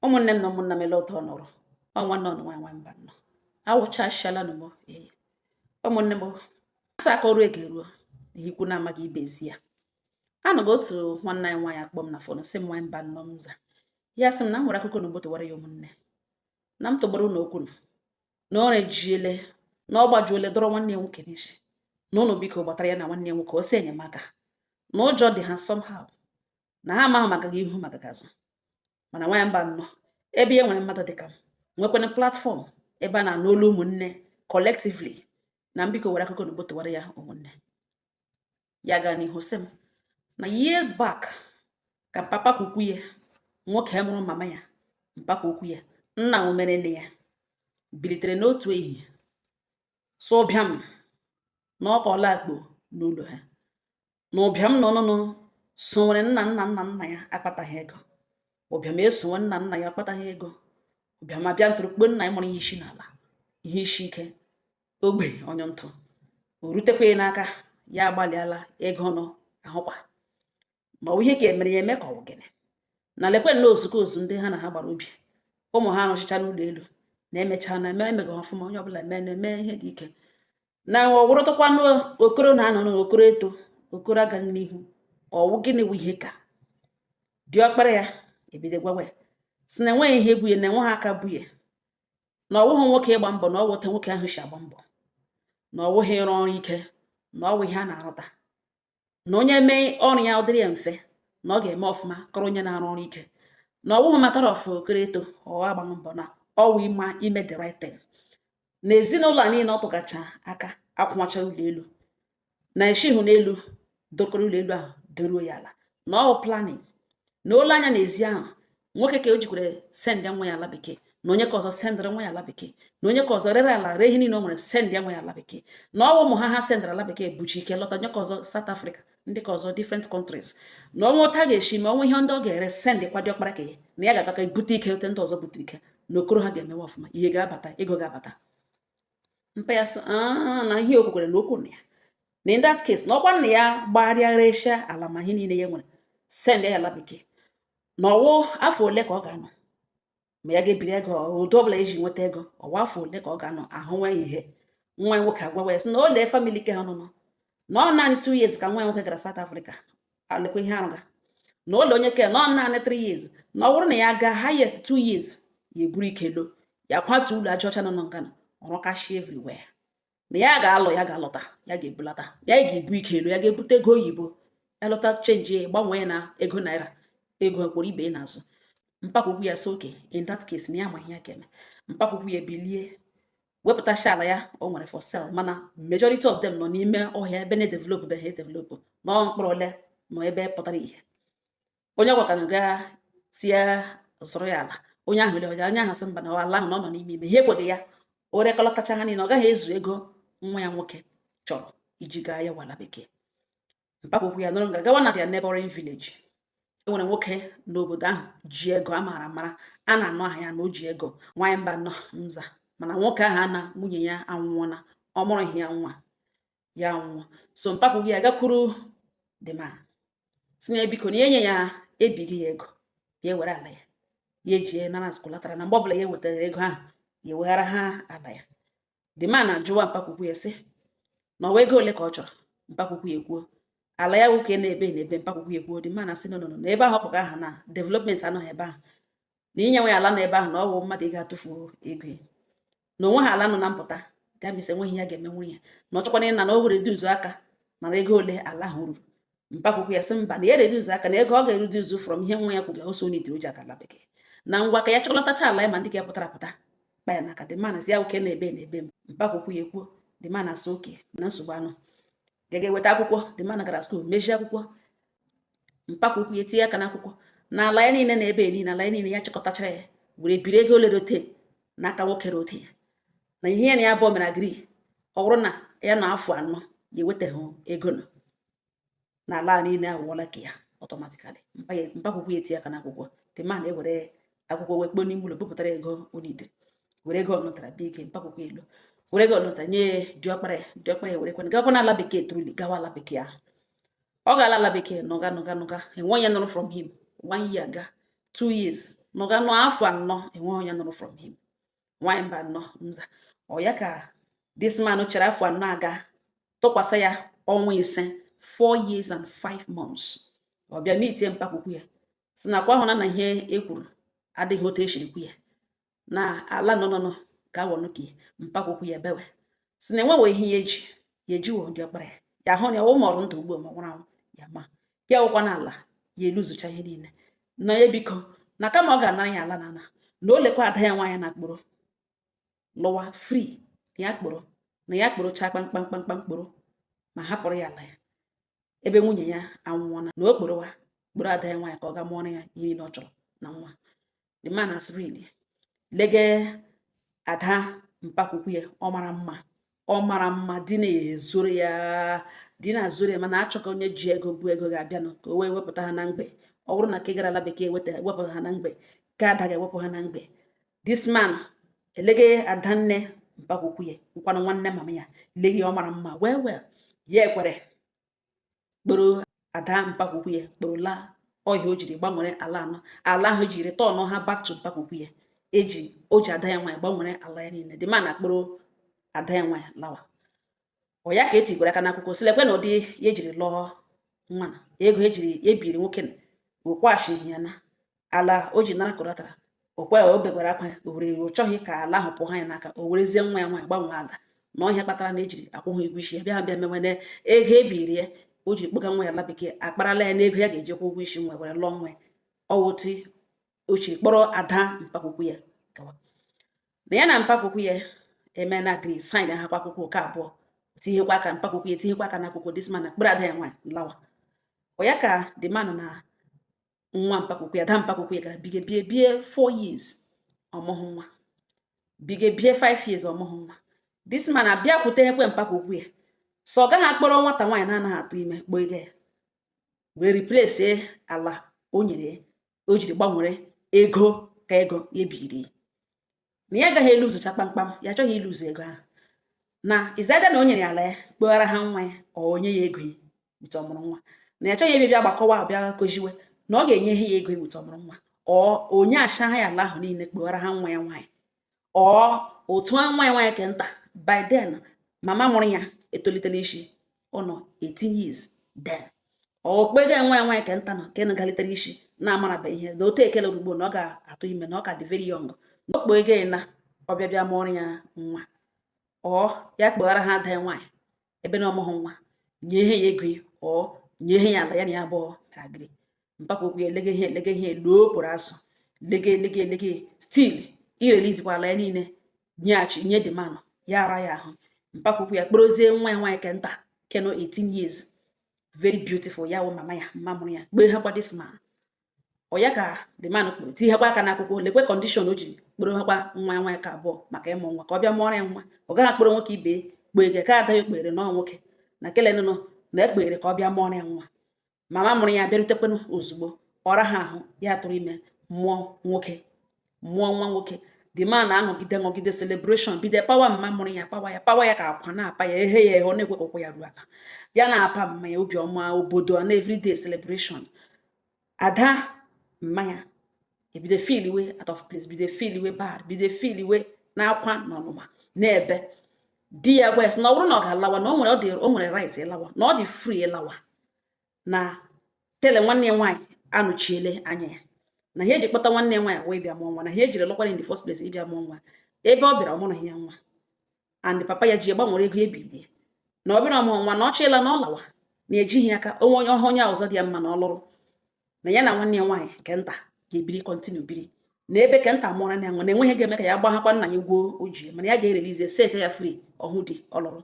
Ụmụnne m na ụmụnna m, ele ụtọ nọrọ ọ nwanne ọnụ nwaanyị nwa mba nọ awụchasịala nụ m. Ee, ụmụnne m, asa aka ọrụ ege ruo ikwu na-amaghị ibe ezi ya. Anụ m otu nwanne anyị nwaanyị akpọ m na phone, sị m, "Nwaanyị mba nnọọ." M za ya, sị m na m nwere akụkọ na ogbotowara ya. Ụmụnne, na m tọgbara ụlọ okwu na ọ rejiele na ọ gbajuole dọrọ nwanne ya nwoke n'isi, na ụnụ biko gbatara ya na nwanne ya nwoke ọsọ enyemaka, na ụjọ dị ha somehow, na ha amaghị maka gị ihu maka gị azụ. Mana nwaanyị mba nnọọ, ebe e nwere mmadụ dịka m nwekwana platform ebe a na-anụ olu ụmụnne collectively, na mbiko were akụkọ na ogbotowara ya. Ụmụnne, ya gaa n'ihu sị m na years back ka papa kwukwu ya, nwoke mụrụ mama ya, mpapa ukwu ya, nna nwumere nne ya, bilitere n'otu ehihie so ụbịam na ọ kọọla akpo n'ụlọ ha, na ụbịam nọ nụnụ so nwere nna nna nna nna ya akpataghị ego. Ụbịam esonwe nna nna ya akpataghị ego. Ụbịam abịa ntụrụkpo nna ya mụrụ ya isi n'ala, ihe isi ike, ogbe onye ntụ o rutekwa ya n'aka. Ya agbalịala ego nọ ahụkwa ma ọ bụ ihe ka emere ya eme ka ọ bụ gịnị na lekwe nnọọ ozuko ozu ndị ha na ha gbara obi ụmụ ha rụchicha n'ụlọ elu na-emecha na eme emega ọfụma, onye ọbụla eme na-eme ihe dị ike na ọ wụrụtụkwanụ okoro na-anọ n'okoro eto okoro aga n'ihu. Ọwụ gịnị wụ ihe ka diọkpara ya ebido gwawa ya, si na enweghị ihe bu ya, na enweghị aka bu ya, na ọwụghị nwoke ịgba mbọ, na ọ wụta nwoke ahụ si agba mbọ, na ọwụghị ịrụ ọrụ ike, na ọwụ ihe a na-arụta, na onye mee ọrụ ya ọ dịrị ya mfe, na ọ ga-eme ọfụma kọrọ onye na-arụ ọrụ ike, na ọwụghị matter of okoro eto ọ agbaghị mbọ, na ọwụ ịma ime the right thing. Na ezinụlọ a niile ọ tụgacha aka akwụnwacha ụlọ elu na eshighụ n'elu dokọrọ ụlọ elu ahụ doruo ya ala, na ọ planning na ole anya n'ezi ahụ nwoke ka o jikwere send nwa ya ala bekee, na onye ka ọzọ sendịrị nwa ya ala bekee, na onye ka ọzọ rere ala, ree ihe niile o nwere, send ya nwa ya ala bekee, na ọwụ ụmụ ha ha sendịrị ala bekee buchi ike lọta, onye ka ọzọ South Africa, ndị ka ọzọ different countries, na ọnwa ụta ga-esi ma ọnwa ihe ndị ọ ga-ere send kwa diọkpara ka ya, na ya ga-abịa ka bute ike ote ndị ọzọ butere ike, na okoro ha ga-emewe ọfụma, ihe ga-abata, ego ga-abata. Mpa ya sị na ihe o kwekwere na okwu na ya, na in that case, na ọkwa nna ya gbagharịa resha ala ma ihe niile ya nwere send ya ala bekee, na ọwụ afọ ole ka ọ ga-anọ ma ya ga-ebiri ego ụdị ọbụla eji nweta ego, ọwa afọ ole ka ọ ga-anọ ahụ nwa ihe. Nwa ya nwoke agwawa ya sị na o lee family ke ha nọ na ọ naanị 2 years ka nwa ya nwoke gara South Africa alekwa ihe arụga, na ụlọ onye ke na ọ naanị 3 years, na ọ bụrụ na ya gaa highest 2 years, ya eburu ike lo ya kwatu ụlọ aja ọcha nọ na ngana ọrụkashi everywhere, na ya ga-alọ, ya ga-alọta, ya ga-ebulata, ya ga-ebu ike elu, ya ga-ebute ego oyibo, ya lọta change ya gbanwee na ego naira, ego kwụrụ ibe ya n'azụ. Mpakwukwu ya sị okay, in that case, na ya amaghị ya ga-eme. Mpakwukwu ya ebilie wepụtacha ala ya o nwere for sale, mana majority of them nọ n'ime ọhịa ebe na-edevelop beghị edevelop, na ọ mkpụrụ ole nọ ebe pụtara ihe. Onye gwakana gaa si ya zụrụ ya ala, onye ahụ le onye ahụ sị mba, na ala ahụ na ọ nọ n'ime ime ihe ekweghị ya. O rekọlọtacha ha niile, ọ gaghị ezu ego nwa ya nwoke chọrọ iji gaa ya wala bekee. Mpakwukwu ya nọrọ nga gawa na their neighboring village. E nwere nwoke n'obodo ahụ ji ego a maara amara, a na-anụ aha ya na o ji ego. Nwaanyị mba nọ nza, mana nwoke ahụ ana nwunye ya anwụọla, ọ mụrụghị ya nwa, ya anwụọ. So mpakwukwu ya gakwuru the man, si na biko, na ya enye ya ebighị ya ego, ya ewere ala ya, ya ejie nara collateral, na mgbe ọbụla ya wetara ego ahụ, ya eweghara ha ala ya. The man ajụwa mpakwukwu ya sị na ọwa ego ole ka ọ chọrọ. Mpakwukwu ya ekwuo ala ya nwoke na-ebe na-ebe. Mpakwukwu ya ekwuo, the man asị no, no, no, na ebe ahụ ọ kpọga aha na development anọghị ebe ahụ, na inye nwe ya ala na ebe ahụ na ọ bụ mmadụ ị ga-atụfu ego ya, na onwe ha ala nọ na mpụta damis enweghị ya ga-emenwu ya, na ọ chọkwana ịna na o were duzu aka nara ego ole ala ahụ ruru. Mpakwukwu ya sị mba, na ya reduzu aka na ego ọ ga-ereduzu from ihe nwa ya kwuga oso n'ite o ji aka ala bekee, na ngwa ka ya chọkọlọtacha ala ya ma ndị ka ya pụtara apụta kpa ya n'aka. The man sị ya oke na-ebe na-ebe. Mpakwukwu ya ekwuo, the man asị okay, na nsogbu anụ ga ga-eweta akwụkwọ. The man gara school mejie akwụkwọ. Mpakwukwu ya etinye aka n'akwụkwọ na ala ya niile na ebe niile, ala ya niile ya chịkọtachara, ya were biri ego ole rote n'aka nwoke rote ya, na ihe ya na ya abụọ mere agree, ọ bụrụ na ya nọ afọ 4 ya ewetaghị ego nọ na ala a niile awụọla ka ya automatically. Mpakwukwu ya etinye aka n'akwụkwọ. The man ewere akwụkwọ wee kpoo n'ime ụlọ bupụtara ego onidiri, were ego ọnụtara bịa ike mpakwukwu elu, were ego ọnụtara nye diọkpara ya. Diọkpara ya were kwana gakwa n'ala bekee, truly gawa ala bekee ahụ. Ọ gaala ala bekee nọga nọga nọga, enwe onye nụrụ from him. One year ga, 2 years. Nọga nọ afọ 4, enweghị onye nụrụ from him. Nwaanyị mba nnọọ nza ọ ya ka this man chere afọ 4 aga tụkwasị ya ọnwa 5, 4 years and 5 months, ọ bịa meetie mpakwukwu ya, si na kwa hụ na ihe e kwuru adịghị otu esiri kwu ya na ala nọ nọ ka awọnụ ka mpakwukwu ya bewe, si na enweghị ihe ya eji ya ejiwo dị ọkpara ya, ya hụ na ya ụmụ ọrụ ndụ ugbu a ma ọ nwụrụ anwụ ya, ma ya wụkwa n'ala ya eluzucha ihe niile na ya. Biko, na kama ọ ga-anara ya ala na ana na o lekwa ada ya nwaanyị na akpụrụ lụwa free, na ya kpụrụ, na ya kpụrụcha kpamkpamkpamkpam kpụrụ ma hapụrụ ya ala ya ebe nwunye ya anwụọna, na o kpụrụwa kpụrụ ada ya nwaanyị ka ọ ga mụọrọ ya ihe niile ọ chọrọ na nwa. The man has really lege ada mpakwukwu ya. Ọ mara mma, ọ mara mma, di na-ezoro ya, di na-azụrụ ya, mana achọghị onye ji ego bụ ego ga-abịanụ ka o wee wepụta ha na mgbe. Ọ bụrụ na ke gara ala bekee weta wepụ ha na mgbe, ka ada ga-ewepụ ha na mgbe. This man elege adanne mpakwukwu ya, nkwanụ nwanne mama ya, lege ọ mara mma well well, ya ekwere kpụrụ ada mpakwukwu ya kpụrụ laa ọhịa. O jiri gbanwere ala anọ, ala ahụ jiri return ha back to mpakwukwu ya eji o ji ada ya nwaanyị gbanwere ala ya niile. The man akpụrụ ada ya nwaanyị lawa. Ọ ya ka etikwara aka n'akwụkwọ, sị lekwe na ụdị ya ejiri lụọ nwa na ego ejiri ebiri nwoke na okwashighị ya na ala o ji nara collateral. O kwe o bekwara akwa, o were o chọghị ka ala ahụ pụọ ha ya n'aka, o werezie nwa ya nwaanyị gbanwee ala na ọhịa kpatara na ejiri akwụghị ụgwọ isi ya. Bịa bịa mewene ego ebiri ya o jiri kpọga nwa ya ala bekee, akparala ya n'ego ya ga-eji kwụ ụgwọ isi nwa were lụọ nwa ya. Ọ wụ otu o chiri kpọrọ ada mpakwukwu ya gawa na ya na mpakwukwu ya eme na agree, sign ha akwụkwọ nke abụọ, tinyekwa aka mpakwukwu ya, tinyekwa aka n'akwụkwọ. This man na kpọrọ ada ya nwaanyị lawa. Ọ ya ka the man na nwa mpakwukwu ya, ada mpakwukwu ya, gara bige bie bie 4 years, ọmụhụ nwa, bige bie 5 years, ọmụhụ nwa. This man abịakwute ekwe mpakwukwu ya, so ọ gaghị akpọrọ nwata nwaanyị na-anaghị atụ ime kpọọ ego ya wee replace ala o nyere ya o jiri gbanwere ego ka ego ya ebiri, na ya agaghị eluzucha kpamkpam, ya achọghị iluzu ego ahụ, na izada na o nyere ala ya kpọghara ha nwa ya, ọ onye ya ego ya wute ọmụrụ nwa, na ya achọghị ebe bịa gbakọwa bịa kojiwe, na ọ ga-enye ha ya ego ya wute ọmụrụ nwa, ọ onye asha ha ya ala ahụ niile kpọghara ha nwa ya nwaanyị, ọ otu nwa ya nwaanyị ke nta. By then mama mụrụ ya etolitela isi, ọ nọ 18 years then. Ọ kpega nwa ya nwaanyị ke nta nọ nke galitere isi na-amaraba ihe na otu ekele ugbo na ọ ga-atụ ime, na ọ ka dị very young, na ọ kpọ ego ya na ọbịa bịa mụọrọ ya nwa, ọ ya kpọghara ha ada ya nwaanyị ebe na ọmụghị nwa, nye ihe ya ego ya, ọ nye ihe ya ala ya na ya abụọ mere agree. Mpakwukwu ya elege ihe, elege ihe loo pụrụ azụ, lege lege lege, still irelizikwa ala ya niile nyeghachi nye the man ya ara ya ahụ. Mpakwukwu ya kpọrọzie nwa ya nwaanyị ke nta ke nọ 18 years, very beautiful, ya wụ mama ya, mma mụrụ ya, kpee ha kwa this man. Ọ ya ka the man kpụrụ tinyekwa aka n'akwụkwọ, lekwe condition o ji kpọrọ hakwa nwa ya nwaanyị ka abụọ maka ịmụ nwa, ka ọ bịa mụọrọ ya nwa. Ọ gaghị akpọrọ nwoke ibe kpee ego ka ada ya kpere nọọ nwoke na kelenụnụ na ekpere ka ọ bịa mụọrọ ya nwa. Mama mụrụ ya bịarutekwanụ ozugbo ọra ha ahụ, ya tụrụ ime, mụọ nwoke, mụọ nwa nwoke. The man na-aṅụgide ṅụgide celebration, bido pawa mma mụrụ ya, pawa ya, pawa ya ka akwa na-apa ya, ehe ya ehe, ọ na-ekwe ka ụkwụ ya ruo ala. Ya na-apa mma ya obiọma, obodo na everyday celebration. Ada mma ya ebido feel iwe out of place, bido feel iwe bad, bido feel iwe na-akwa na ọnụma na-ebe di ya gwa ya sị na ọ bụrụ na ọ ga-alawa, na o nwere ọ dị, o nwere right ịlawa, na ọ dị free ịlawa, na tele nwanne ya nwaanyị anụchiele anya ya, na ihe eji kpọta nwanne ya nwaanyị wee bịa mụọ nwa, na ihe ejiri lụkwara in the first place ịbịa mụọ nwa, ebe ọ bịara ọmụrụ ya nwa, and papa ya ji gbanwere ego ebiri, na ọ bịara ọmụrụ nwa, na ọ chịla na ọ lawa, na ejighị aka onwe onye ọhụ onye ọzọ dị ya mma na ọ lụrụ, na ya na nwanne ya nwaanyị nke nta ga-ebiri, continue biri na ebe ke nta mụọrọ ya nwa, na enweghị ga-eme ka ya gbahakwa nna ya ụgwọ o ji, mana ya ga-erelize, set ya free ọhụ di ọ lụrụ.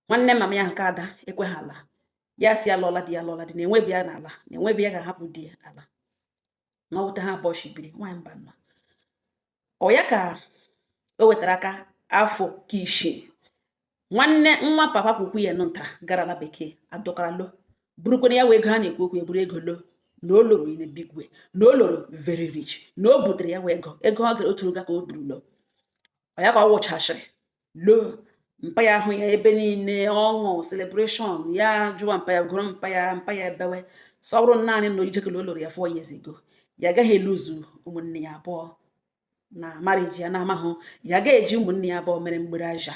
Nwanne mama ya ahụ ka ada ekweghị ala ya, si ya lụọla di, ya lụọla di, na enwebi ya n'ala, na enwebi ya ga-ahapụ di ya ala, na ọ wute ha abụọ shibiri. Nwaanyị mba nọ, ọ ya ka o wetara aka afọ ka isii, nwanne nwa papa kwukwu ya nọ ntara gara ala bekee adọkara lo burukwana ya wee ego ha na-ekwu okwu eburu ego lo, na o loro in a big way, na o loro very rich, na o butere ya wee ego ego ọ gara otu ga ka o buru lo. Ọ ya ka ọ wụchashịrị lo mpa ya ahụ ya ebe niile ọṅụ celebration, ya jụwa mpa ya, gụrụ mpa ya, mpa ya ebewe, so ọ bụrụ naanị na ijekele o loro ya 4 years ago. Ya agaghị eluzu ụmụnne ya abụọ na marriage ya na-amahụ. Ya ga-eji ụmụnne ya abụọ mere mgbere aja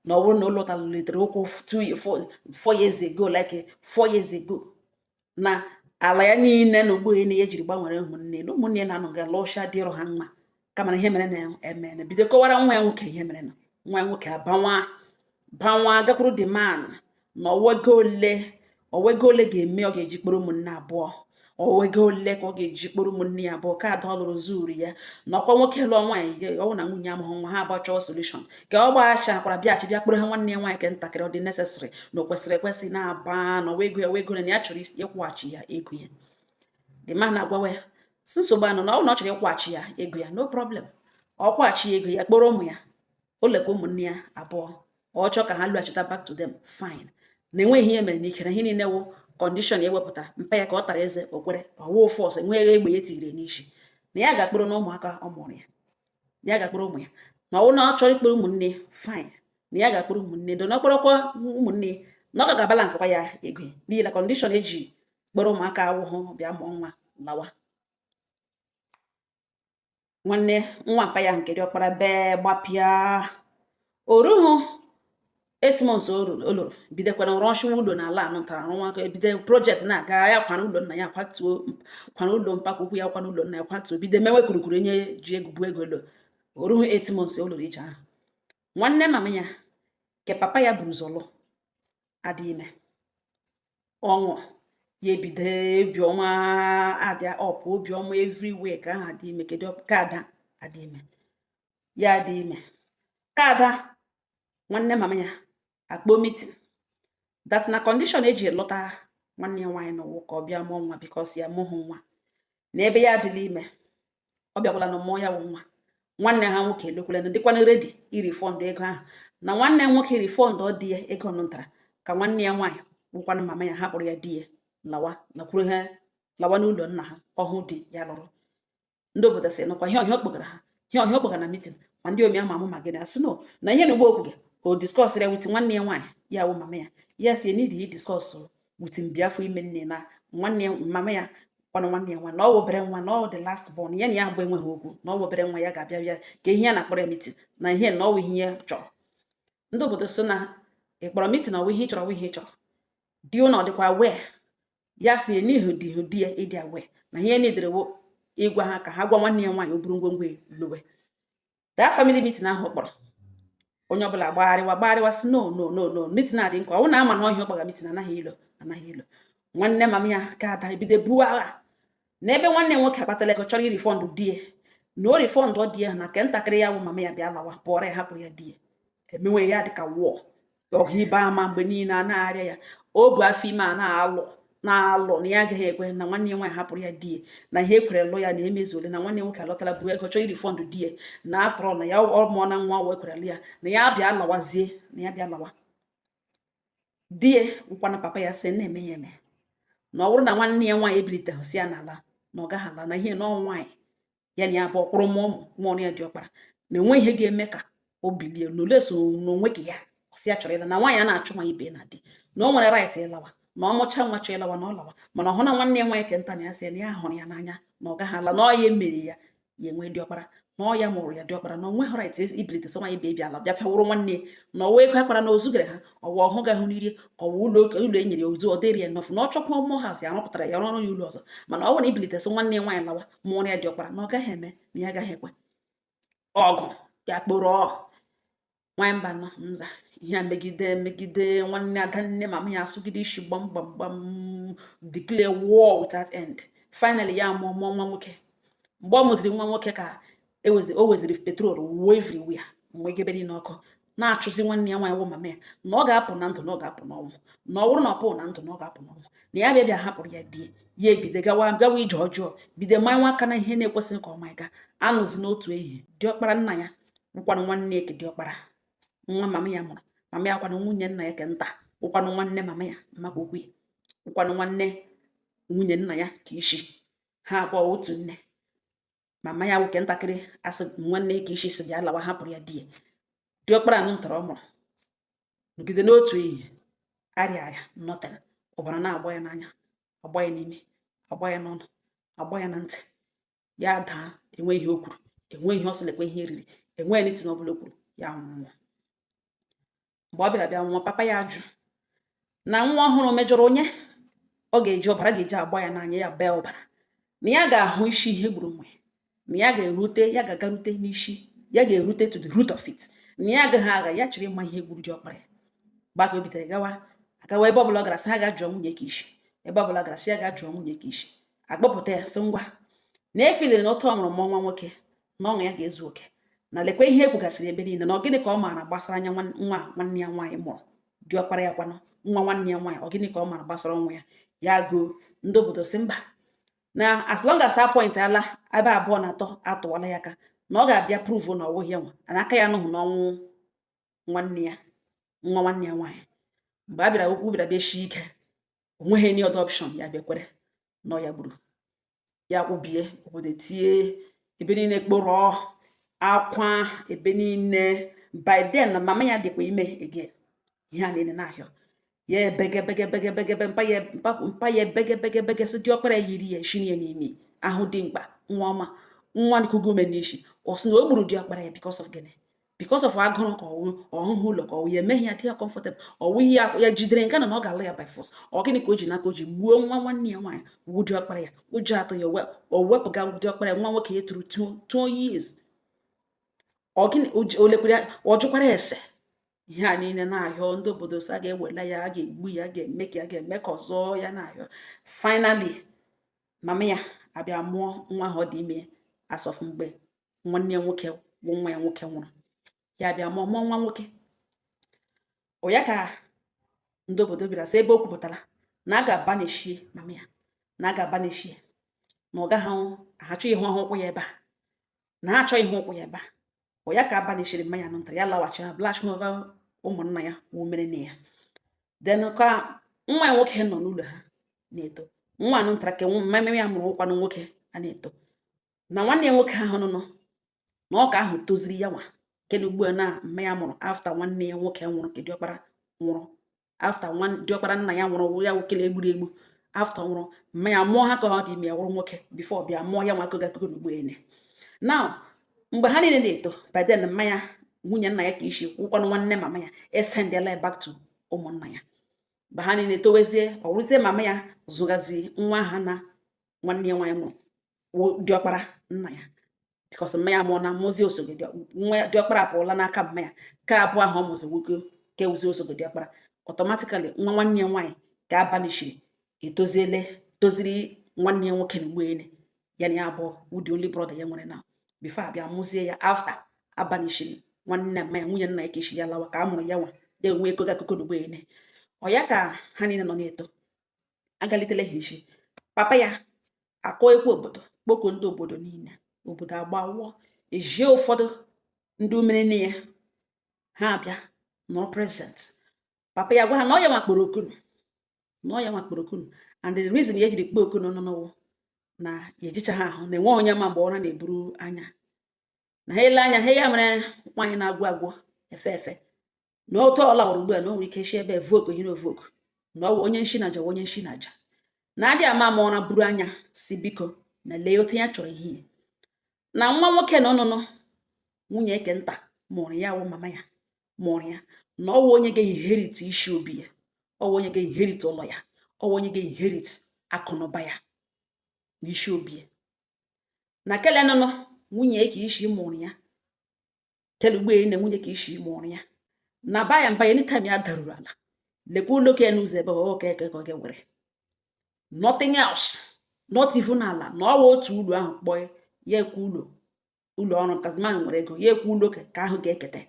na ọ bụrụ na o lọtalitere ụkwụ 2, 4 years ago, like 4 years ago, na ala ya niile na ugbo ya ejiri gbanwere ụmụnne na ụmụnne na-anọ ga lụsha dịrụ ha mma. Kama na ihe mere na eme na bido kọwara nwa ya nwoke ihe mere na nwa ya nwoke abanwa banwa gakwuru the man na ọwa ego ole ga-eme ọ ga-eji kpọrọ ụmụnne abụọ, ọwa ego ole ka ọ ga-eji kpọrọ ụmụnne ya abụọ ka ada ọ lụrụ zuru ya na ọkwa nwoke lụọ nwaanyị, ọ bụ na nwunye amụghị nwa, ha abụọ chọọ solution ka ọ gbaghachi akwara bịaghachi bịa kpọrọ ha nwanne ya nwaanyị ke ntakịrị. Ọ dị necessary na o kwesịrị ekwesị na-aba na ọwa ego ya, ọwa ego na ya chọrọ ịkwụghachi ya ego ya. The man na-agwawa ya si nsogbu anọ na ọ na ọ chọrọ ịkwụghachi ya ego ya, no problem. Ọ kwụghachi ya ego ya, kpọrọ ụmụ ya, o lekwa ụmụnne ya abụọ, ọ chọọ ka ha lụghachita back to them, fine. Na enweghị ihe mere n'ike na ihe niile wụ condition ya wepụtara mpa ya ka ọ tara eze okwere ọwụ force, enweghị egbe ya tiri n'isi na ya ga-akpọrọ na ụmụaka ọ mụrụ ya, ya ga-akpọrọ ụmụ ya, na ọ bụrụ na ọ chọrọ ịkpọrọ ụmụnne, fine, na ya ga-akpọrọ ụmụnne do na ọ kpọrọkwa ụmụnne na ọ ka ga-abalance kwa ya ego ya, n'ihi na condition eji kpọrọ ụmụaka awụhụ bịa mụọ nwa lawa. Nwanne nwa mpa ya nke dị ọkpara bee gbapịa oruhu 8 months o ruru o lụrụ bidokwana rụọchiwa ụlọ n'ala anụ ntara arụ nwa, bido project na-aga ya, kwana ụlọ nna ya kwatuo, kwana ụlọ mpakwa ukwu ya, kwana ụlọ nna ya kwatuo, bido mewe kurukuru onye ji ego bụ ego lo. Oruhu 8 months o lụrụ ije ahụ, nwanne mama ya ke papa ya buru ụzọ lụ adị ime. Ọṅụ ya ebido, obiọma adị ọpụ, obiọma everywhere ka ahụ adị ime. Kedu ka ada adị ime ya adị ime ka ada nwanne mama ya akpọ meeting that na condition eji lụta nwanne ya nwaanyị n'ụwa ka ọ bịa mụọ nwa, because ya mụhụ nwa na ebe ya adịla ime, ọ bịakwala na mụọ ya wụ nwa. Nwanne ha nwoke elekwala na dịkwana ready irefund ego ahụ, na nwanne ya nwoke refund ọ di ya ego nụntara ka nwanne ya nwaanyị wụkwanụ mama ya hapụrụ ya di ya lawa, lakwuru ha, lawa n'ụlọ nna ha ọhụ di ya lụrụ. Ndị obodo sị nọkwa ihe ọhịa ọ kpọgara ha, ihe ọhịa ọ kpọgara na meeting, ma ndị omi ama amụ ma gịnị asị no na ihe na ugbo okwu gị o discuss ya with nwanne ya nwaanyị ya wụ mama ya. Ya si need i discuss with mbiafọ ime nne na nwanne ya mama ya kwanụ nwanne ya nwa na ọ wobere nwa na ọ the last born ya na ya abụ enweghị okwu, na ọ wobere nwa ya ga-abịa bịa ka ihe ya na-akpọrọ ya meeting na ihe na ọ wụ ihe ya chọrọ. Ndị obodo so na ị kpọrọ meeting, ọ wụ ihe ị chọrọ, ọ wụ ihe ị chọrọ di ụlọ dịkwa wee ya si n'ihu di hụ di ya ịdị aware na ihe nidere wo ịgwa ha ka ha gwa nwanne ya nwaanyị o buru ngwongwo lowe. That family meeting ahụ kpọrọ onye ọbụla gbagharịwa gbagharịwa sị no, no, no, no, meeting adị nkwa ọ na ama na ọhịa ọkpọga meeting anaghị ilo, anaghị ilo. Nwanne mama ya ka ada ebido buo agha na ebe nwanne nwoke akpatala ego chọrọ irefund di ya, na o refund di ya na nke ntakịrị ya bụ mama ya bịa lawa pụọrọ ya, hapụrụ ya di ya. Emenwe ya dịka wụọ ọgụ ibe ama mgbe niile a na-arịa ya o bu afọ ime a na-alụ na-alụ na ya agaghị ekwe na nwanne ya nwaanyị hapụrụ ya di ya, na ihe ekwere lụ ya na emezuole, na nwanne ya nwoke alọtala bụ ego chọọ irefund di ya, na after all na ya ọ mụọ na nwa wee kwere lụ ya, na ya bịa lawazie, na ya bịa lawa di ya nkwana. Papa ya sị na-eme ya eme na ọ bụrụ na nwanne ya nwaanyị ebiliteghị si ya n'ala na ọ gaghị ala, na ihe na ọ nwaanyị ya na ya bụ ọkpụrụ mụọ ụmụ mụọ ya dị ọkpara na enwe ihe ga-eme ka o bilie na ole so n'onwe ka ya ọsị ya chọrọ ịla, na nwaanyị a na-achụ nwa ibe na di na o nwere right ịlawa, na ọ mụcha nwa chọọ ịlawa na ọ lawa. Mana ọ hụ na nwanne ya nwaanyị kenta na ya sị na ya hụrụ ya n'anya na ọ gaghị ala, na ọ ya emere ya ya enwe diọkpara, na ọ ya mụrụ ya diọkpara, na o nweghị right ibilite sị nwaanyị bịa ala bịa pịawụrụ nwanne ya, na ọwa ego akpara na ozugere ha, ọwa ọhụ gahụ n'irie ka ọwa ụlọ ụlọ e nyere ya ozu ọ dịrị ya nọfụ, na ọ chọkwa mụọ hazi arụpụtara ya rụọrụ ya ụlọ ọzọ. Mana ọ bụrụ na ibilite sị nwanne ya nwaanyị lawa mụọrọ ya diọkpara, na ọ gaghị eme, na ya agaghị ekwe. Ọgụ ya kpọrọ nwanyị mba nọ nza ihe a megide megide nwanne ada nne mama ya asụgide isi gbam gbam gbam, declare war without end. Finally ya mụọ mụọ nwa nwoke. Mgbe ọ mụziri nwa nwoke ka ewezi o weziri petrol wuo everywhere mgbe egebe niile ọkụ, na-achụzi nwanne ya nwaanyị wụ mama ya, na ọ ga-apụ na ndụ, na ọ ga-apụ n'ọnwụ, na ọ bụrụ na ọ pụụ na ndụ, na ọ ga-apụ n'ọnwụ, na ya bịa bịa hapụrụ ya di ya. Ebido gawa gawa ije ọjọọ, bido manya aka na ihe na-ekwesịghị ka ọ ma ga anụzi. N'otu ehihie, diọkpara nna ya wụkwanụ nwanne eke diọkpara nwa mama ya mụrụ, mama ya kwanụ nwunye nna ya ke nta wụkwanụ nwanne mama ya mmakwa okwu ya wụkwanụ nwanne nwunye nna ya ka isi ha abụọ otu nne. Mama ya nwoke ntakịrị asị nwanne ka isi si bịa lawa hapụrụ ya di ya diọkpara anụ ntọrọ ọ mụrụ. Nọgide n'otu ehihie arịa arịa nothing, ọbara na-agba ya n'anya, agba ya n'imi, agba ya n'ọnụ, agba ya na ntị. Ya daa, enwe ihe o kwuru, enwe ihe ọ sị, lekwa ihe eriri, enwe anything ọbụla o kwuru. Ya nwụọ. Mgbe ọ bịara bịa nwụọ, papa ya ajụ na nwa ọhụrụ mejọrọ onye ọ ga-eji ọbara ga-eji agba ya n'anya, ya bee ọbara, na ya ga-ahụ isi ihe gburu nwa ya, na ya ga-erute, ya ga-agarute n'isi ya, ga-erute to the root of it, na ya agaghị agha ya chịrị ịma ihe gburu diọkpara ya. Mgbe aka o bitere gawa agawa, ebe ọbụla ọ gara, sị ha ga jụọ nwunye ka isi, ebe ọbụla gara, sị ya ga jụọ nwunye ka isi. Akpọpụta ya, sị ngwa, na efiliri na ụtọ ọ mụrụ mụọ nwa nwoke na ọṅụ ya ga-ezu oke, na lekwa ihe ekwugasịrị ebe niile, na ọ gịnị ka ọ maara gbasara anya nwa nwanne ya nwaanyị mụrụ, diọkpara ya kwanụ, nwa nwanne ya nwaanyị, ọ gịnị ka ọ maara gbasara ọnwụ ya? Ya goo ndị obodo si mba, na as long as a point ala ebe abụọ na atọ atụwala ya aka, na ọ ga-abịa prove na ọwụghị ya nwa, na aka ya anụghị n'ọnwụ nwanne ya, nwa nwanne ya nwaanyị. Mgbe a bịara, okwu bịara bịa shie ike, o nweghị any other option, ya bịakwere na ọ ya gburu ya. Kwubie, obodo tie, ebe niile kpọrọ akwa, ebe niile. By then na mama ya dịkwa ime again. Ihe a niile na-ahịọ ya, ebege bege bege bege be mpa ya, mpa ya ebege bege bege, sị diọkpara ya yiri ya shiri ya n'imi ahụ dị mkpa, nwa ọma, nwa kugo ume n'isi. Ọ sị na o gburu diọkpara ya because of gịnị? Because of agụrụ, ka ọwụ ọhụhụ ụlọ, ka ọwụ ya emeghị ya dị ya comfortable, ọwụ ihe ya jidere nke na ọ ga-alụ ya by force. Ọ gịnị ka o ji n'aka o ji gbuo nwa nwanne ya nwaanyị wu diọkpara ya? Ụjọ atụ ya, o wepụga diọkpara ya nwa nwoke ya tụrụ 2 years. Ọ gịnị o lekwara ya? Ọ jụkwara ese ihe a niile na-ahịọ ndị obodo sị a ga-ewela ya, a ga-egbu ya, a ga-eme ka a ga-eme ka ọzọ ya na-ahịọ. Finally, mama ya abịa mụọ nwa ahụ ọ dị ime as of mgbe nwanne ya nwoke bụ nwa ya nwoke nwụrụ. Ya bịa mụọ nwa nwoke. Ọ ya ka ndị obodo bịara sị ebe o kwupụtara na a ga-abanishie mama ya, na a ga-abanishie, na ọ gaghị achọ ịhụ ahụ ụkwụ ya ebe a, na ha achọghị ịhụ ụkwụ ya ebe a. Ọ ya ka abanishiri mmanya nụ ntara ya laghachi ha blash over ụmụnna ya wụ mere nne ya. Then ka nwa ya nwoke nọ n'ụlọ ha na-eto, nwa anụ ntara ka mmemme ya mụrụ ụkwanụ nwoke a na-eto, na nwanne ya nwoke ahụ nọ na ọka ahụ toziri ya nwa kele ugbu a na mma ya mụrụ after nwanne ya nwoke nwụrụ, ke diọkpara nwụrụ after nwa diọkpara nna ya nwụrụ, ya wokele egburu egbu. After nwụrụ, mma ya mụọ ha ka ọ dị ime ya wụrụ nwoke before bịa mụọ ya nwa koga akụkọ n'ugbo ene. Now, mgbe ha niile na-eto, by then mma ya, nwunye nna ya ka isi wụkwanụ nwanne mama ya, esendela ya back to ụmụnna ya. Mgbe ha niile towezie, ọ wụrụzie mama ya zụgazi nwa ha na nwanne ya nwaanyị mụrụ wụ diọkpara nna ya, because mma ya mụọ na mụzie osogo nwa diọkpara apụọla n'aka mma ya ka abụọ ahụ ọ mụzi nwoke ka ewuzi osogo diọkpara. Automatically, nwa nwanne ya nwaanyị ka abanishiri etoziele, toziri nwanne ya nwoke na ugbo ene ya na ya abụọ wụ the only brother ya nwere now before abịa mụzie ya. After abanishiri nwanne mma ya, nwunye nna ya ka isi ya lawa, ka a mụrụ ya nwa ya enwe ego akụkọ n'ugbo ene. Ọ ya ka ha niile nọ na-eto, agalitela ha isi. Papa ya akọ ekwe obodo, kpọkọ ndị obodo niile, obodo agbawụọ, ejie ụfọdụ ndị umerene ya, ha abịa nọrọ present. Papa ya gwa ha na ọ ya nwa kpọrọ okunu, na ọ ya nwa kpọrọ okunu, and the reason ya ejiri kpọọ okunu nọ n'ụwụ na ya ejicha ha ahụ na enwe onye ma mgbe ụra na-eburu anya na ha ele anya ha ya mere nwaanyị na-agwụ agwụ efe efe, na otu ọ lawara ugbu a, na o nwere ike shi ebe voku ihe na ovoku, na ọ wụ onye nshi na aja, onye nshi na aja na adị ama ama ụra buru anya si biko na lee otu ya chọrọ ihe na nwa nwoke na ọnụnụ nwunye eke nta mụrụ ya, wụ mama ya mụrụ ya, na ọ wụ onye ga-inherit isi obi ya, ọ wụ onye ga-inherit ụlọ ya, ọ wụ onye ga-inherit akụnụba ya na isi obi ya, na kele nụnụ nwunye ka isi mụrụ ya, kele ugbo na nwunye ka isi mụrụ ya, na ba ya mba ya anytime ya daruru ala, lekwa ụlọ ka ya n'ụzọ ebe ọ ka ka ọ ga-ewere nothing else, not even ala, na ọ wụ otu ụlọ ahụ kpọọ ya ekwu ụlọ ụlọ ọrụ kaziman nwere ego ya ekwu ụlọ ka ahụ ga-eketa,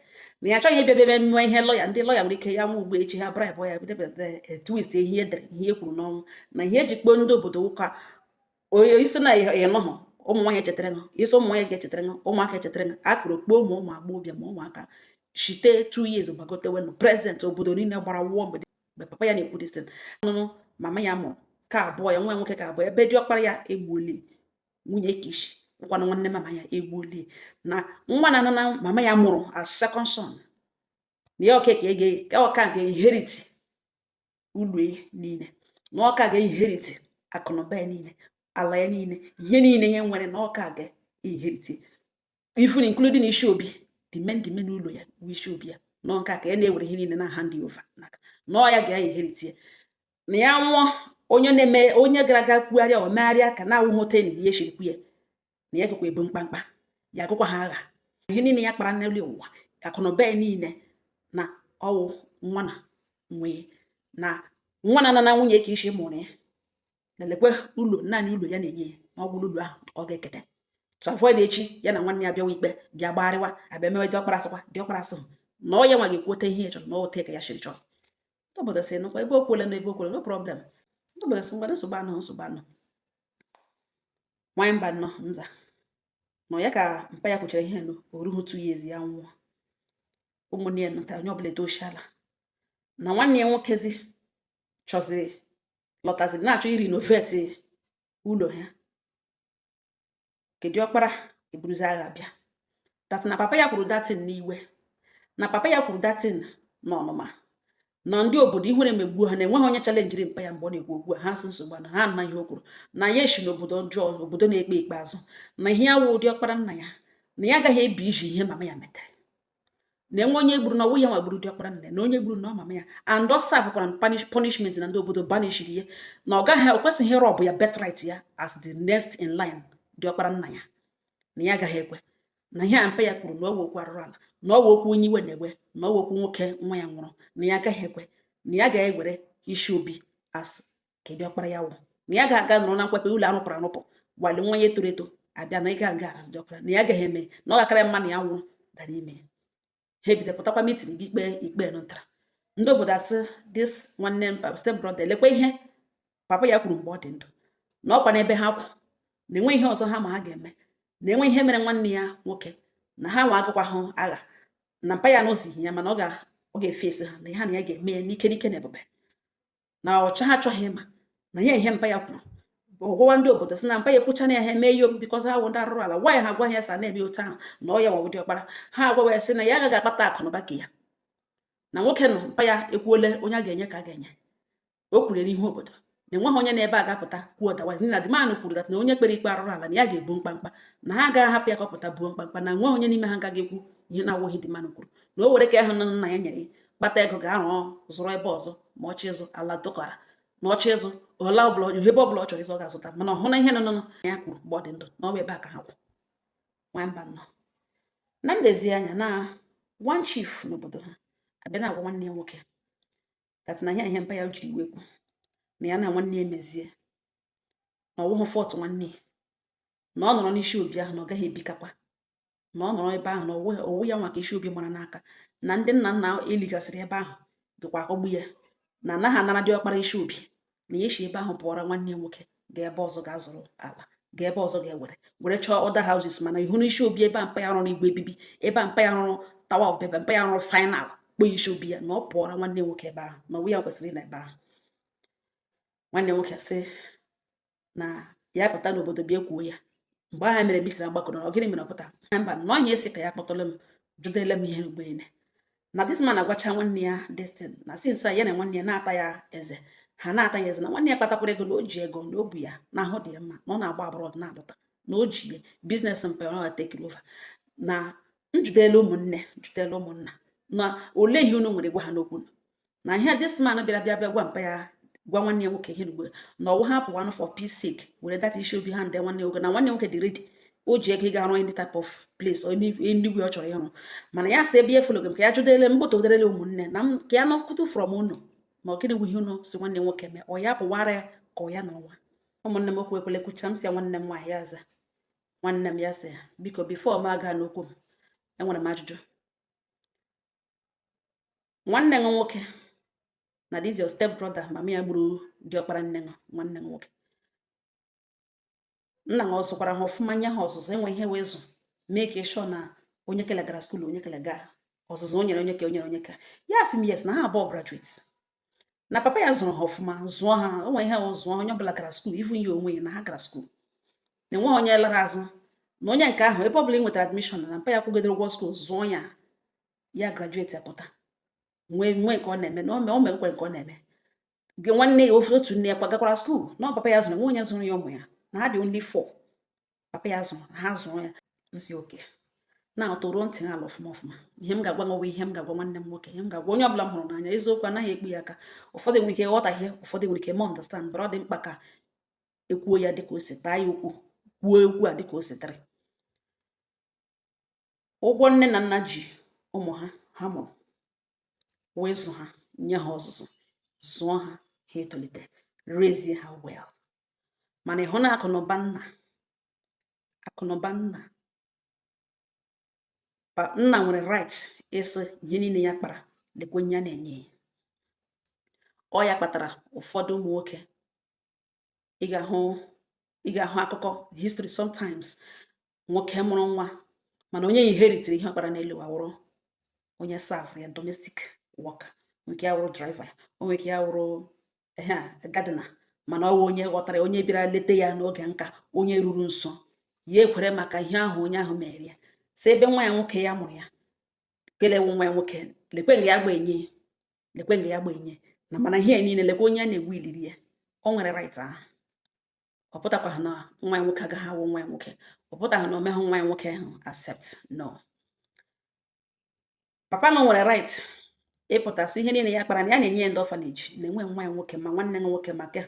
na ya achọghị ịbịa bịa nwe ihe lọya, ndị lọya nwere ike ya nwa ugbo echi ha bribe ya bidebede twist ihe edere, ihe e kwuru n'ọnwụ, na ihe eji kpọọ ndị obodo ụka onye isi na ịnọhụ ụmụ nwaanyị echetara ṅụ isi, ụmụ nwaanyị ga-echetara ṅụ, ụmụaka echetara ṅụ, akpụrụ kpọọ ụmụ ụmụ agbọghọbịa ma ụmụaka shite 2 years gbagotewenụ present. Obodo niile gbara wụọ mgbe mgbe papa ya na-ekwu this thing nụnụ mama ya mụrụ ka abụọ ya nwa nwoke ka abụọ ebe diọkpara ya egbuolie, nwunye kishi nkwanụ nwanne mama ya egbuolie, na nwa na na mama ya mụrụ as second son, na ya oke ka ege ka ọka ga-inherit ụlọ niile, na ọka ga-inherit akụnụba ya niile. Ala ya niile, ihe niile ya nwere na ọka ga inherit, even including isi obi, the main ụlọ ya bụ isi obi ya, nọ nke a ka ya na-ewere ihe niile na hand over n'aka, na ọ ya ga-inherit ya, na ya nwụọ, onye na-eme, onye gara aga kwugharịa o megharịa ka na-awụghị ote na ihe siri kwu ya, na ya gakwa ebu mkpamkpa ya, agụkwa ha agha. Ihe niile ya kpara n'elu ụwa, akụnụba ya niile, na ọwụ nwa na nwee na nwa na na nwunye ka isi mụrụ ya, na-elekwe ụlọ, naanị ụlọ ya na-enye ya, na ọ gwụrụ ụlọ ahụ ka ọ ga-eketa, to avoid echi ya na nwanne ya bịawa ikpe, bịa gbagharịwa, abịa mewe diọkpara, sịkwa diọkpara sị na ọ ya nwa ga-ekwute ihe ya chọrọ, na ọ ote ka ya siri chọrọ. Ndị obodo sị nụkwa ebe o kwuola na ebe o kwuola, no problem. Ndị obodo sị ngwa, nsogbu anụ, nsogbu anụ. Nwanyị mba nnọọ nza nọ ya ka mpa ya kwuchara ihe nụ, o rughị 2 years ya nwụọ. Ụmụnne ya nụtara, onye ọbụla etoshiala, na nwanne ya nwokezi chọziri lọtaziri na-achọ irenovate ụlọ ha. Kedu ọkpara eburuzi agha bịa that na papa ya kwuru that thing n'iwe, na papa ya kwuru that thing n'ọnụma, na ndị obodo ihure megbuo ha, na enweghị onye challengeri mpa ya mgbe ọ na-ekwu okwu a. Ha sị nsogbu na ha na ihe o kwuru, na ya esi n'obodo ọjọọ, obodo na-ekpe ikpeazụ, na ihe ya wụ ụdị ọkpara nna ya, na ya agaghị ebi iji ihe mama ya metere, na enwe onye gburu na ọwụ ya nwa gburu diọkpara nna ya, na onye gburu na ọ mama ya, and ọ servekwara punishment, na ndị obodo banishiri ya, na ọ gaghị, o kwesịghị ịrọbụ ya birthright ya as the next in line diọkpara nna ya, na ya agaghị ekwe na ihe a mpa ya kwuru, na ọ wụ okwu arụrụ ala, na ọ wụ okwu onye iwe na-ewe, na ọ wụ okwu nwoke nwa ya nwụrụ, na ya agaghị ekwe, na ya ga-ewere isi obi as kedu ọkpara ya wụ, na ya ga-aga nọrọ na nkwekwe ụlọ arụpụrụ arụpụ wali nwa ya toro eto abịa na ịga nga as diọkpara, na ya agaghị eme, na ọ ga-akara mma na ya nwụrụ dara ime. Ha ebido pụtakwa meeting bụ ikpe ikpe nụtara ndị obodo asị this nwanne mpa, step brother, lekwa ihe papa ya kwuru mgbe ọ dị ndụ, na ọkwa n'ebe ha kwụ, na enwe ihe ọzọ ha ma ha ga-eme, na enwe ihe mere nwanne ya nwoke, na ha nwa agụkwa agha na mpa ya n'ozighị ya, mana ọ ga-efesi ha, na ihe na ya ga-eme ya n'ike n'ike na ebube, na ọcha ha achọghị ịma na ya ihe mpa ya kwuru. Ọgwụwa ndị obodo sị na mpa ya ekwuchana ya, ha eme ihe because ha wụ ndị arụrụ ala. Gwa ya, ha gwa ya sa na-eme otu ahụ, na ọ ya nwa ụdị ọkpara ha. Agwawa ya sị na ya agaghị akpata akụ na ụba ka ya na nwoke nọ. Mpa ya ekwuole, onye a ga-enye ka a ga-enye. O kwuru n'ihu obodo na enweghị onye na-ebe a ga-apụta kwuo otherwise, na the man kwuru that na onye kpere ikpe arụrụ ala, na ya ga-ebu mkpamkpa, na ha agaghị ahapụ ya ka ọ pụta buo mkpamkpa, na enweghị onye n'ime ha agaghị ekwu ihe na-awụghị the man kwuru, na o were ka ịhụ na nna ya nyere ya kpata ego ga-arụ zụrụ ebe ọzọ, ma ọchị ịzụ ala dụkọrọ na ọchị ịzụ ọla ọbụla, ebe ọbụla ọ chọrọ ịzụ ọ ga-azụta, mana ọ hụ na ihe nọ nọ ya kwuru mgbe ọ dị ndụ, na ọ bụ ebe a ka ha kwụ. Nwamba nọ na ndezi anya na one chief n'obodo ha abịa na-agwa nwanne ya nwoke that na ihe ihe mpa ya jiri iwe kwu, na ya na nwanne ya emezie, na ọwụhụ fault nwanne ya, na ọ nọrọ n'isi obi ahụ, na ọ gaghị ebikakwa, na ọ nọrọ ebe ahụ, na ọwụ ya nwa ka isi obi mara n'aka, na ndị nna nna eligasịrị ebe ahụ dịkwa akọgbu ya, na anaghị anara dị ọkpara isi obi, na ya esi ebe ahụ pụọra nwanne ya nwoke, gaa ebe ọzọ, ga-azụrụ ala, gaa ebe ọzọ, ga-ewere were chọọ other houses. Mana ihu n'isi obi ebe a mpa ya rụrụ igwe ebibi, ebe a mpa ya rụrụ Tower of Babel, mpa ya rụrụ final kpọ isi obi ya, na ọ pụọra nwanne nwoke ebe ahụ, na ọwụ ya kwesịrị ịnọ ebe ahụ. Nwanne nwoke sị na ya pụta n'obodo bịa kwuo ya. Mgbe ahụ mere meeting, agbakọrọ, ọ gịnị mere ọ pụta mba na ọhịa esi ka ya kpọtụrụ m jụdele m ihe ugboene, na this man agwacha nwanne ya destin, na since ya na nwanne ya na-ata ya eze, ha na-ata ya eze, na nwanne ya kpatakwara ego, na o ji ego, na o bu ya na ahụ dị ya mma, na ọ na-agba abroad na-alọta, na o ji ya business mpe ọ na take over, na njidela ụmụnne, jidela ụmụnna, na olee ihe unu nwere gwa ha n'okwu, na ihe this man bịara bịa bịa gwa mpa ya, gwa nwanne ya nwoke ihe ugbo, na ọwụ ha pụwanụ for peace sake, were that isi obi ha nde nwanne nwoke, na nwanne nwoke dị ready, o ji ego ịga arụ any type of place or anywhere ọ chọrọ ịrụ. Mana ya sị ebe ya follow m ka ya jụdele mgbotodere ụmụnne na m ka ya nọkwutu from unu, na ọgịnị bụ ihe unu si nwanne nwoke mee, ọ ya pụwara ya ka ọ ya nọrọ nwa ụmụnne m. Okwu ekwele kwucha m, si ya nwanne m nwaanyị ya aza nwanne m, ya sị ya biko, before m aga n'okwu m, enwere m ajụjụ. Nwanne m nwoke na this your step brother, mama ya gburu diọkpara nne m, nwanne m nwoke, nna m ọ zụkwara ha ọfụma, nye ha ọzụzụ, enwe ihe wee zụ mee ka ịshọ na onye kele gara school, onye kele gaa ọzụzụ, o nyere onye ka o nyere onye ka ya. Sị m yes, na ha abụọ graduates, na papa ya zụrụ ha ọfụma, zụọ ha, o nwere ihe ọ zụọ ha, onye ọbụla gara school, even ya onwe ya, na ha gara school, na enweghị onye lara azụ, na onye nke ahụ ebe ọbụla ị nwetara admission, na mpa ya kwụgidere ụgwọ school, zụọ ya, ya graduate apụta, nwee nwee nke ọ na-eme, na o mekwere nke ọ na-eme. Gị nwanne ya ofe otu nne ya kwagakwara school, na ọ papa ya zụrụ nwe onye zụrụ ya ụmụ ya. Na ha dị only four papa ya zụrụ ha, zụrụ ya. M si oke na tụrụ ntị ala ọfụma ọfụma. Ihe m ga-agwa nwa, ihe m ga-agwa nwanne m nwoke, ihe m ga-agwa onye ọbụla m hụrụ n'anya, eziokwu anaghị ekpu ya aka. Ụfọdụ nwere ike ghọtahie, ụfọdụ nwere ike ma understand, but ọ dị mkpa ka ekwuo ya dịka o si taa ya okwu, kwuo okwu a dịka o si dịrị. Ụgwọ nne na nna ji ụmụ ha ha mụrụ wee zụ ha, nye ha ọzụzụ, zụọ ha, ha etolite, rezie ha well. Mana ịhụ na akụnụba nna, akụnụba nna, nna nwere right ịsị ihe niile ya kpara, lekwe onye ya na-enye ya. Ọ ya kpatara ụfọdụ ụmụ nwoke, ị ga-ahụ akụkọ history sometimes, nwoke mụrụ nwa, mana onye inheritiri ihe ọ kpara n'elu ụwa wụrụ onye serve ya, domestic worker nke ya wụrụ driver ya, o nwere ike ya wụrụ ehe gardener, mana ọ wụ onye ghọtara ya, onye bịara leta ya n'oge nka, onye ruru nso ya, ekwere maka ihe ahụ onye ahụ mere ya, si ebe nwa ya nwoke ya mụrụ ya kelewu nwa ya nwoke, lekwe nga ya gba enye, lekwe nga ya gba enye na, mana ihe niile, lekwe onye a na-egwu iliri ya. O nwere right ahụ. Ọ pụtakwaghị na nwa ya nwoke agaghị awụ nwa ya nwoke. Ọ pụtaghị na o meghụ nwa ya nwoke ahụ accept. No, papa m nwere right ịpụtasị ihe niile ya kpara na ya na-enye ya ndị orphanage, na-enwe nwa ya nwoke ma nwanne ya nwoke, ma ke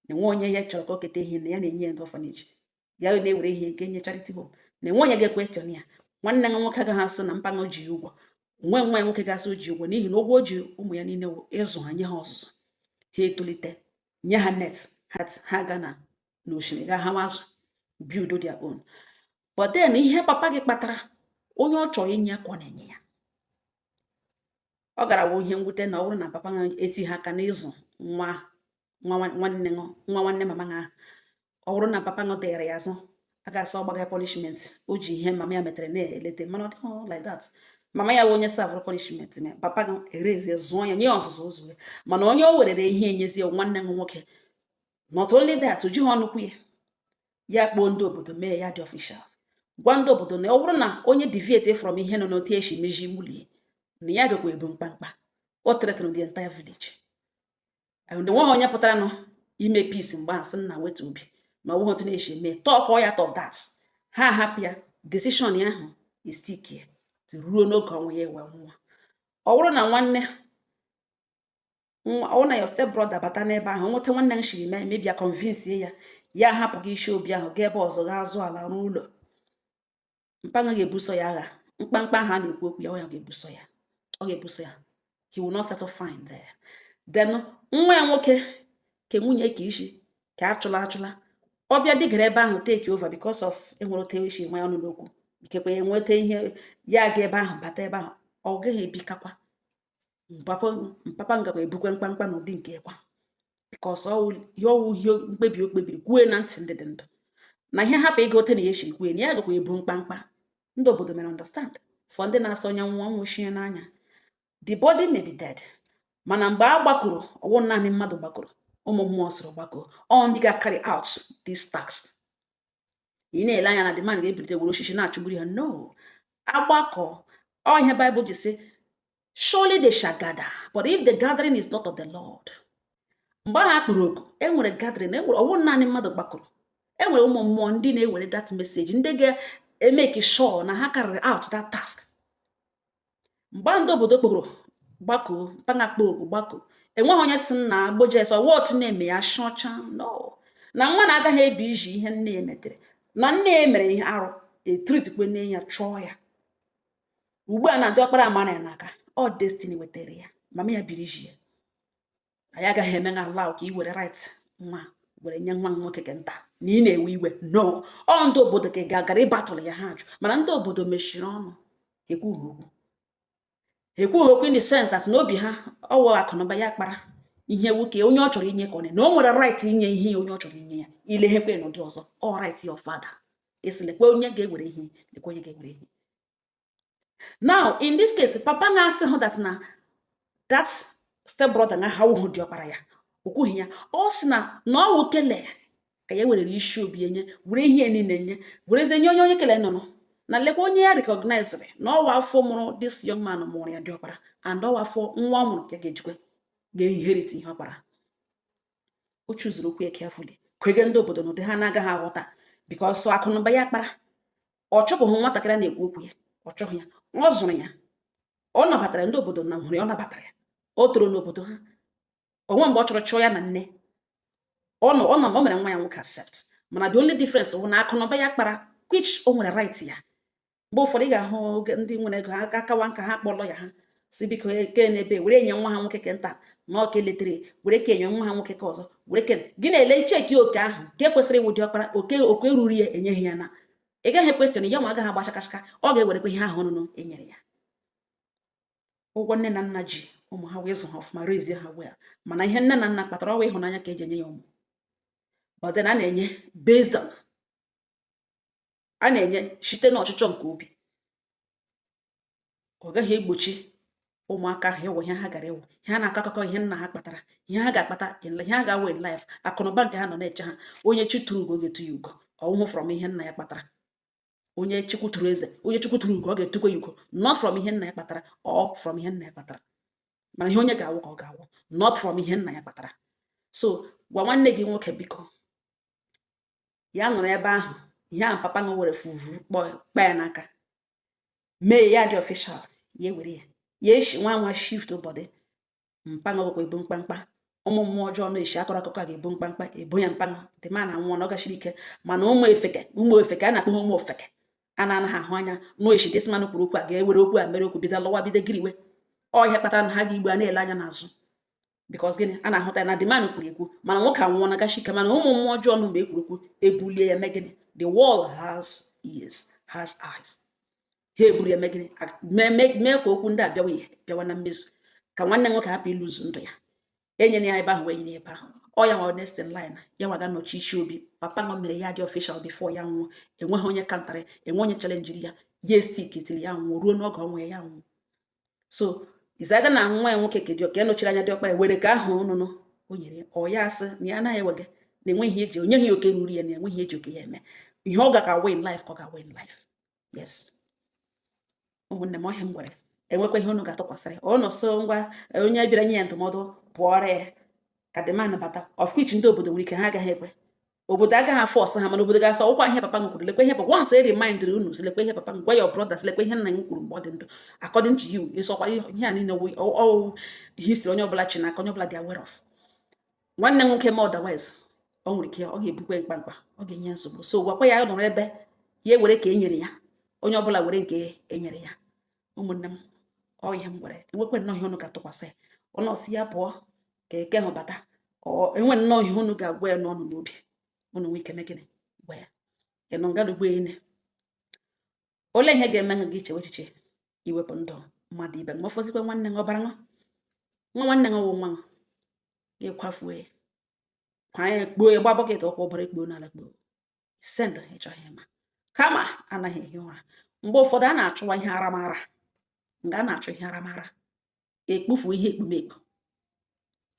na-enwe onye ya chọrọ ka o keta ihe, na ya na-enye ya ndị orphanage, ya na-ewere ihe nke nye charity home, na-enwe onye ga-equestion ya. Nwanne ya nwoke agaghị asị na mpaghara ji ya ụgwọ. Nwe nwa ya nwoke ga-asị o ji ụgwọ, n'ihi na ụgwọ o ji ụmụ ya niile wụ ịzụ ha, nye ha ọzụzụ, ha etolite, nye ha net ha, ha ga na n'osimiri ga ha azụ, build their own. But then ihe papa gị kpatara, onye ọ chọrọ inye ka ọ na-enye ya. Ọ gara wụ ihe mwute na ọ bụrụ na papa ha eti ha aka n'ịzụ nwa nwa nwanne nwa nwanne mama ha. Ọ bụrụ na papa ha dịrị ya azụ, a ga-asị ọ gbaga punishment, o ji ihe mama ya metere na-elete. Mana ọ dịghị like that. Mama ya wụ onye serverụ punishment me papa gị erezie, zụọ ya, nye ya ọzụzụ ozugbo. Mana onye o werere ihe enyezie nwanne m nwoke. Not only that, o jighị ọnụ kwu ya, ya kpọọ ndị obodo, mee ya dị official, gwa ndị obodo na ọ bụrụ na onye deviate from ihe nọ n'otu esi meji gbulie, na ya gakwa ebu mkpamkpa. O threatened the entire village, and enweghị onye pụtara nụ ime peace. Mgbe ahụ sị nna wetu obi na ọ bụghị otu na-esi eme, talk ya out of that. Ha ahapụ ya, decision ya ahụ stick ya ruo n'oge ọnwụ ya wee nwụọ. Ọ bụrụ na nwanne ọ bụrụ na your step brother bata n'ebe ahụ, nweta nwanne m shiri mee mebia, convince ya, ya ahapụ gị isi obi ahụ, gaa ebe ọzọ, gaa zụọ ala, rụọ ụlọ, mkpanga ga-ebuso ya agha. Mkpamkpa ahụ a na-ekwu okwu ya, ọ ya ga-ebuso ya, ọ ga-ebuso ya. He will not settle fine there. Then nwa ya nwoke ke nwunye ka isi ka achụla achụla, ọ bịa dịgara ebe ahụ, take over because of enwere otu esi enwe ọnụ n'okwu, ikekwe enweta ihe ya ga ebe ahụ, bata ebe ahụ, ọ gaghị ebikakwa. Mpapa mpapa ngakwa ebukwe mkpamkpa n'ụdị nke kwa, because ihe ọwụ ihe mkpebi o kpebiri kwue na ntị ndị dị ndụ na ihe hapụ ịga ote na ya eshiri kwue na ya gakwa ebu mkpamkpa. Ndị obodo mere understand. For ndị na-asọ onye nwụọ nwụchie n'anya, the body may be dead, mana mgbe a gbakọrọ, ọwụ naanị mmadụ gbakọrọ, ụmụ mmụọ soro gbakọ, ọ ndị ga-carry out this task. Ị na-ele anya na the man ga-ebilite were osisi na-achụgburu ha. No, agbakọ ọ ihe Bible ji sị, "Surely they shall gather, but if the gathering is not of the Lord." Mgbe ahụ a kpọrọ oku, enwere gathering, enwere, ọwụ naanị mmadụ gbakọrọ, enwere ụmụ mmụọ ndị na-ewere that message, ndị ga-emake sure na ha carry out that task. Mgbe ndị obodo kpọrọ gbakọ, mpaghara kpọ oku gbakọ, enweghị onye si na gbojes ọwa otu na-eme ya shọcha. No, na nwa na-agaghị ebi iji ihe nne ya metere, na nne ya mere ihe arụ, etiritikwe nne ya, chụọ ya. Ugbu a na diọkpara amara ya n'aka, ọ destiny wetara ya. Mama ya biri iji ya. Anyị agaghị eme na allow ka ị were right nwa were nye nwa nwoke ke nta na ị na-ewe iwe. No, ọ ndị obodo ka ị ga-agara ịbatụlụ ya, ha jụ. Mana ndị obodo mechiri ọnụ, ekwughị okwu, ekwughị okwu in the sense that n'obi ha, ọwụ akụnụba ya kpara ihe nwoke, onye ọ chọrọ inye ka ọ na o nwere right inye ihe ya, onye ọ chọrọ inye ya. Ileghekwe n'ụdị ọzọ, ọ right your father isi lekwe onye ga-ewere ihe, lekwe onye ga-ewere ihe. Now in this case, papa na-asị hụ that na that step brother na ha wụhụ diọkpara ya, o kwughị ya. Ọ sị na ọ wụ kele ka ya werere isi obi enye, were ihe niile nye, werezie nye onye kele nọ na lekwa onye ya recognized na ọwa afọ mụrụ this young man mụrụ ya diọkpara, and ọwa afọ nwa ọ mụrụ ka ga-ejikwe ga-inherit ihe ọ kpara. O chuzuru okwu ya carefully. Kwege ndị obodo n'ụdị ha na-agaghị aghọta, because akụnụba ya kpara, ọ chụpụghị nwatakịrị a na-ekwu okwu ya. Ọ chọghị ya, ọ zụrụ ya, ọ nabatara ndị obodo na hụrụ ya, ọ nabatara ya, o toro n'obodo ha. Onwe mgbe ọ chọrọ chụọ ya na nne ọ nọ, ọ nọ, o mere nwa ya nwoke accept. Mana the only difference bụ na akụnụba ya kpara, which o nwere right ya. Mgbe ụfọdụ ị ga-ahụ oge ndị nwere ego ha aka akawa nka, ha kpọlọ ya, ha si biko ke n'ebe were enye nwa ha nwoke ke nta na ọka eletere, were ka enye nwa ha nwoke ka ọzọ, were ke gị na-ele check oke ahụ nke kwesịrị ịwụ diọkpara, oke oke ruru ya, enyeghị ya. Na ị gaghị question ya, ma agaghị agba chakachaka, ọ ga-ewerekwa ihe ahụ ọnụnụ enyere ya. Ụgwọ nne na nna ji ụmụ ha wee zụ ha ọfụma, rezie ha well. Mana ihe nne na nna kpatara ọwa ịhụnanya ka eji enye ya ụmụ. But then a na-enye based on, a na-enye site n'ọchịchọ nke obi. Ọ gaghị egbochi ụmụaka ahụ ịwụ ihe ha gara ịwụ, ihe ha na-akọ akụkọ, ihe nna ha kpatara, ihe ha ga-akpata ihe ha ga-awụ in life. Akụnụba nke ha nọ na-eche ha. Onye chi tụrụ ugo ga-etu ya ugo, ọwụhụ from ihe nna ya kpatara. Onye chukwu tụrụ eze, onye chukwu tụrụ ugo, ọ ga-etukwa ya ugo, not from ihe nna ya kpatara or from ihe nna ya kpatara. Mana ihe onye ga-awụ ka ọ ga-awụ, not from ihe nna ya kpatara. So gwa nwanne gị nwoke, biko, ya nọrọ ebe ahụ. Ihe ahụ papa ṅụ were furu kpa ya n'aka mee ya dị official, ya ewere ya, ya eshi nwa nwa shift body mpanụ bụkwa ebu mkpamkpa. Ụmụ mmụọ ọjọọ na-eshi akọrọ akụkọ a ga-ebu mkpamkpa ebo ya mpanụ dị ma na nwụọ na ọ gachiri ike. Mana ụmụ efeke, ụmụ efeke a na-akpọ ha ụmụ ofeke a na-anaghị ahụ anya nụ eshi this man kwuru okwu a, ga-ewere okwu a mere okwu, bido lụwa, bido giriwe. Ọ ihe kpatara na ha ga-igbu a na-ele anya n'azụ, because gịnị? A na-ahụta ya na the man kwuru ekwu, mana nwoke anwụọ na gachi ike. Mana ụmụ mmụọ ọjọọ nụ mgbe ekwuru okwu ebulie ya mee gịnị? The world has ears, has eyes. Ha eburu ya mee gịnị? Mee ka okwu ndị a bịawa ihe bịawa na mmezu, ka nwanne nwoke hapụ ịlụzu ndụ ya. Enyere ya ebe ahụ, wee nyere ya ebe ahụ. Ọ ya nwa next in line, ya nwa ga-anọchi isi obi papa nwa. Mere ya dị official before ya nwụọ. Enweghị onye kantara, enwe onye challengeiri ya. Ya stick tiri ya nwụọ ruo n'oge ọnwụ ya, ya nwụọ. So izaga na nwa ya nwoke kedị ka nọchiri anya diọkpara were ka ahụ ọnụnụ o nyere ọ ya, asị na ya anaghị ewega, na enweghị ihe eji onyeghị oke ruru ya, na enweghị ihe eji oke ya eme. Ihe ọ ga win life ka ọ ga win life. Yes, ụmụnne m, ọhịa m gwara enwekwa ihe unu ga-atụkwasịrị ụnụ. So ngwa, onye bịara nye ya ndụmọdụ pụọrọ ya ka the man bata, of which ndị obodo nwere ike ha agaghị ekwe. Obodo agaghị afọ ọsọ ha, mana obodo ga-asọ ọkwa ihe papa m kwuru. Lekwa ihe papa once e remindịrị unu sị lekwa ihe papa m gwa your brothers, lekwa ihe nna m kwuru mgbe ọ dị ndụ. According to you, ịsọkwa ihe a niile ọwụ history onye ọbụla chi n'aka, onye ọbụla dị aware of. Nwanne m nwoke ma otherwise ọ nwere ike ọ ga-ebukwe mkpamkpa, ọ ga-enye nsogbu. So gwakwa ya nọrọ ebe ya ewere ka e nyere ya, onye ọbụla were nke e nyere ya. Ụmụnne m, ọ ihe m gwara enwekwe nnọọ ihe unu ga-atụkwasị ya ọnụ ọsị ya pụọ ka eke hụ bata. Ọ enwe nnọọ ihe unu ga-agwa ya n'ọnụ n'obi unu nwee ike mee gịnị? Gwa ya ịnụ nga ugbo ene. Olee ihe ga-eme gị chewe echiche iwepụ ndụ mmadụ ibe ma ọfọzikwa nwanne gị, ọbara nwa nwa nwanne gị wụ nwa gị kwafue kwara ya kpuo ya, gba bucket ụkwụ ọbara ekpuo n'ala kpuo send. Ịchọghị ịma kama anaghị ehi ụra. Mgbe ụfọdụ a na-achụwa ihe aramara, nga a na-achọ ihe aramara ekpufu ihe ekpumekpu.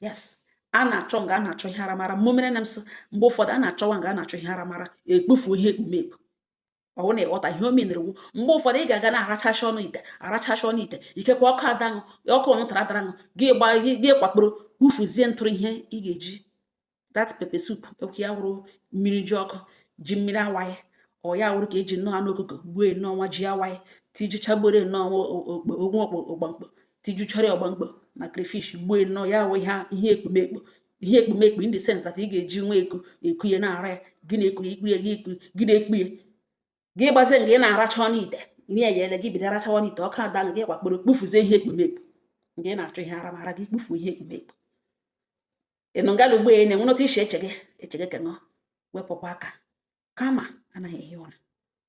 Yes, a na-achọ nga a na-achọ ihe aramara mmomere na nsọ. Mgbe ụfọdụ a na-achọwa nga a na-achọ ihe aramara ekpufu ihe ekpumekpu. Ọ bụ na ịghọta ihe o menere wu, mgbe ụfọdụ ị ga-aga na-arachasị ọnụ ite, arachasị ọnụ ite, ikekwe ọkụ adaṅụ, ọkụ ọnụ tara dara ṅụ gị gba gị kwakporo kpufuzie ntụrụ ihe ị ga-eji that pepper soup. Okwu ya wụrụ mmiri ji ọkụ, ji mmiri awaghị, ọ ya wụrụ ka eji nnọọ anụ ọkụkọ gbuo nnọọ nwa ji awaghị tijuchagbore nnọọ onwe ọgbamkpo, tijuchara ọgbamkpo na crayfish gbuo nnọọ ya wụ ihe ihe ekpumekpu, ihe ekpumekpu in the sense that ị ga-eji nwa eku eku ya na-ara ya, gị na-eku ikpu ya, gị eku gị na-ekpu ya, gị gbazie nga ị na-aracha ọnụ ite nri ya yele gị bido arachawa ọnụ ite, ọkụ ada gị kwakporo kpufuzie ihe ekpumekpu. Nga ị na-achọ ihe aramara gị kpufuo ihe ekpumekpu. Ịnụ ngala ugbo ya na-enwe otu isi eche gị eche gị ka ṅụ wepụkwa aka kama anaghị ehi ụra.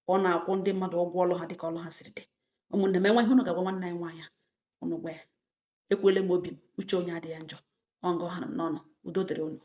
Ọ na-akwụ ndị mmadụ ụgwọ ọlụ ha dịka ọlụ ha siri dị. Ụmụnne m, enwe ihe unu ga-agwa nwanne anyị nwaanyị, unu gwa ya. Ekwuele m obi m, uche onye adịghị njọ. Ọ ngọ ha m n'ọnụ. Udo dịrị unu.